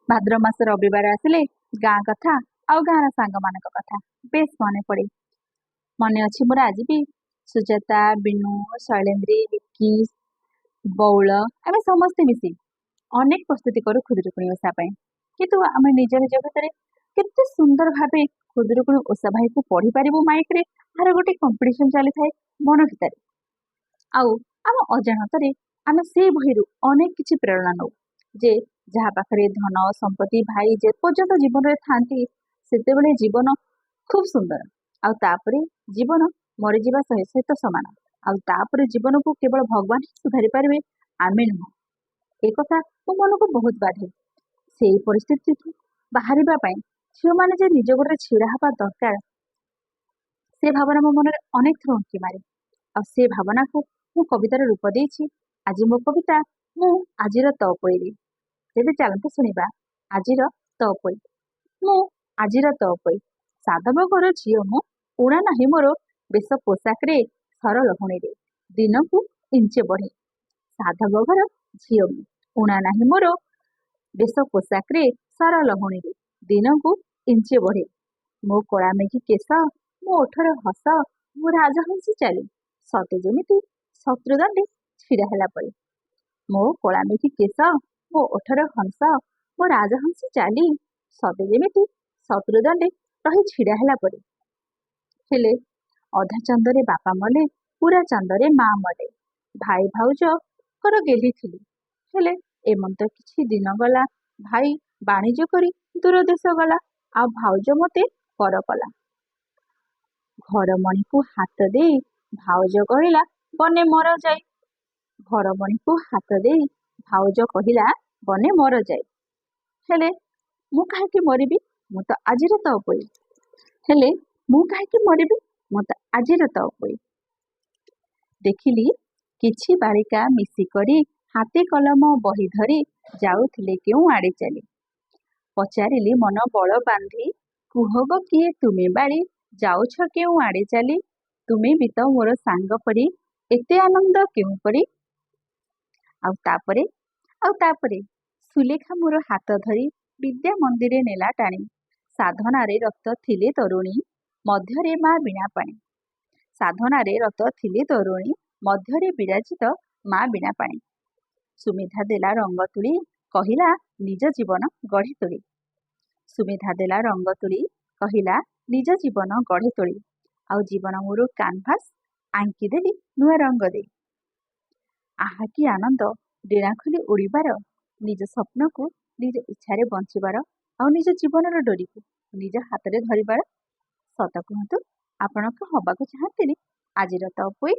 ଭାଦ୍ରବ ମାସ ରବିବାର ଆସିଲେ ଗାଁ କଥା ଆଉ ଗାଁର ସାଙ୍ଗମାନଙ୍କ କଥା ବେଶ ମନେ ପଡ଼େ। ମନେ ଅଛି ମୋର ଆଜି ବି ସୁଜାତା, ବିନୁ, ଶୈଳେନ୍ଦ୍ରୀ, ରିକି, ବଉଳ ଆମେ ସମସ୍ତେ ମିଶି ଅନେକ ପ୍ରସ୍ତୁତି କରୁ ଖୁଦୁରୁକୁଣୀ ଓଷା ପାଇଁ। କିନ୍ତୁ ଆମେ ନିଜ ନିଜ ଭିତରେ କେତେ ସୁନ୍ଦର ଭାବେ ଖୁଦୁରୁକୁଣୀ ଓଷା ବହିକୁ ପଢ଼ିପାରିବୁ ମାଇକରେ, ତାର ଗୋଟେ କମ୍ପିଟିସନ ଚାଲିଥାଏ ମନ ଭିତରେ। ଆଉ ଆମ ଅଜାଣତରେ ଆମେ ସେଇ ବହିରୁ ଅନେକ କିଛି ପ୍ରେରଣା ନେଉ ଯେ ଯାହା ପାଖରେ ଧନ ସମ୍ପତ୍ତି ଭାଇ ଯେପର୍ଯ୍ୟନ୍ତ ଜୀବନରେ ଥାନ୍ତି, ସେତେବେଳେ ଜୀବନ ଖୁବ୍ ସୁନ୍ଦର, ଆଉ ତାପରେ ଜୀବନ ମରିଯିବା ସହିତ ସମାନ। ଆଉ ତାପରେ ଜୀବନକୁ କେବଳ ଭଗବାନ ହିଁ ସୁଧାରି ପାରିବେ, ଆମେ ନୁହଁ। ଏ କଥା ମୋ ମନକୁ ବହୁତ ବାଧେ। ସେଇ ପରିସ୍ଥିତିରୁ ବାହାରିବା ପାଇଁ ଝିଅମାନେ ଯେ ନିଜ ଗୋଡ଼ରେ ଛିଡ଼ା ହେବା ଦରକାର, ସେ ଭାବନା ମୋ ମନରେ ଅନେକ ଥର ଉଙ୍କି ମାରେ। ଆଉ ସେ ଭାବନାକୁ ମୁଁ କବିତାର ରୂପ ଦେଇଛି। ଆଜି ମୋ କବିତା ମୁଁ ଆଜିର ତଅପୋଇରେ। ତେବେ ଚାଲନ୍ତୁ ଶୁଣିବା ଆଜିର ତଅପୋଇ। ମୁଁ ଆଜିର ତଅପୋଇ, ସାଧବ ଘର ଝିଅ ମୁଁ, ଉଣା ନାହିଁ ମୋର ବେଶ ପୋଷାକରେ, ସର ଲହୁଣୀରେ ଦିନକୁ ଇଞ୍ଚେ ବଢ଼େ। ସାଧବ ଘର ଝିଅ ମୁଁ, ଉଣା ନାହିଁ ମୋର ବେଶ ପୋଷାକରେ, ସର ଲହୁଣୀରେ ଦିନକୁ ଇଞ୍ଚେ ବଢ଼େ। ମୋ କଳା ମେଘି କେଶ, ମୋ ଓଠର ହସ, ମୋ ରାଜହଂସୀ ଚାଲି, ସତେ ଯେମିତି ଶତ୍ରୁଦଣ୍ଡେ ଛିଡ଼ା ହେଲା ପରି। ମୋ କଳା ମେଘି କେଶ, ମୋ ଓଠର ହଂସ, ମୋ ରାଜହଂସୀ ଚାଲି, ସତେ ଯେମିତି ଶତ୍ରୁଦଣ୍ଡେ ରହି ଛିଡ଼ା ହେଲା ପରି। ହେଲେ ଅଧା ଚାନ୍ଦରେ ବାପା ମଲେ, ପୁରା ଚାନ୍ଦରେ ମା ମଲେ, ଭାଇ ଭାଉଜଙ୍କର ଗେହ୍ଲି ଥିଲି। ହେଲେ ଏମନ୍ତ କିଛି ଦିନ ଗଲା, ଭାଇ ବାଣିଜ୍ୟ କରି ଦୂର ଦେଶ ଗଲା, ଆଉ ଭାଉଜ ମୋତେ ପର କଲା। ଘରମଣିକୁ ହାତ ଦେଇ ଭାଉଜ କହିଲା, ବନେ ମର ଯାଇ। ଘରମଣିକୁ ହାତ ଦେଇ ଭାଉଜ କହିଲା, ବନେ ମର ଯାଇ। ହେଲେ ମୁଁ କାହିଁକି ମରିବି? ମୁଁ ତ ଆଜିର ତଅପୋଇ। ହେଲେ ମୁଁ କାହିଁକି ମରିବି? ମୁଁ ତ ଆଜିର ତଅପୋଇ। ଦେଖିଲି କିଛି ବାଳିକା ମିଶିକରି ହାତେ କଲମ ବହି ଧରି ଯାଉଥିଲେ କେଉଁ ଆଡ଼େ ଚାଲି। ପଚାରିଲି ମନ ବଳ ବାନ୍ଧି, କୁହ ଗୋ କିଏ ତୁମେ ବାଳି, ଯାଉଛ କେଉଁ ଆଡ଼େ ଚାଲି? ତୁମେ ବି ତ ମୋର ସାଙ୍ଗ ପରି, ଏତେ ଆନନ୍ଦ କେଉଁପରି? ଆଉ ତାପରେ ସୁଲେଖା ମୋର ହାତ ଧରି ବିଦ୍ୟା ମନ୍ଦିରେ ନେଲା ଟାଣି। ସାଧନାରେ ରତ ଥିଲେ ତରୁଣୀ, ମଧ୍ୟରେ ମା ବୀଣାପାଣି। ସାଧନାରେ ରତ ଥିଲେ ତରୁଣୀ, ମଧ୍ୟରେ ବିରାଜିତ ମା ବୀଣାପାଣି। ସୁମେଧା ଦେଲା ରଙ୍ଗ ତୁଳି, କହିଲା ନିଜ ଜୀବନ ଗଢ଼ି ତୋଳି। ସୁମେଧା ଦେଲା ରଙ୍ଗ ତୁଳି, କହିଲା ନିଜ ଜୀବନ ଗଢ଼ି ତୋଳି। ଆଉ ଜୀବନ ମୋର କାନଭାସ୍ ଆଙ୍କିଦେଲି ନୂଆ ରଙ୍ଗ ଦେଇ। ଆହା କି ଆନନ୍ଦ ଡେଣା ଖୋଲି ଉଡ଼ିବାର, ନିଜ ସ୍ୱପ୍ନକୁ ନିଜ ଇଚ୍ଛାରେ ବଞ୍ଚିବାର, ଆଉ ନିଜ ଜୀବନର ଡୋରିକୁ ନିଜ ହାତରେ ଧରିବାର। ସତ କୁହନ୍ତୁ, ଆପଣ କଣ ହବାକୁ ଚାହାନ୍ତିନି ଆଜିର ତଅପୋଇ?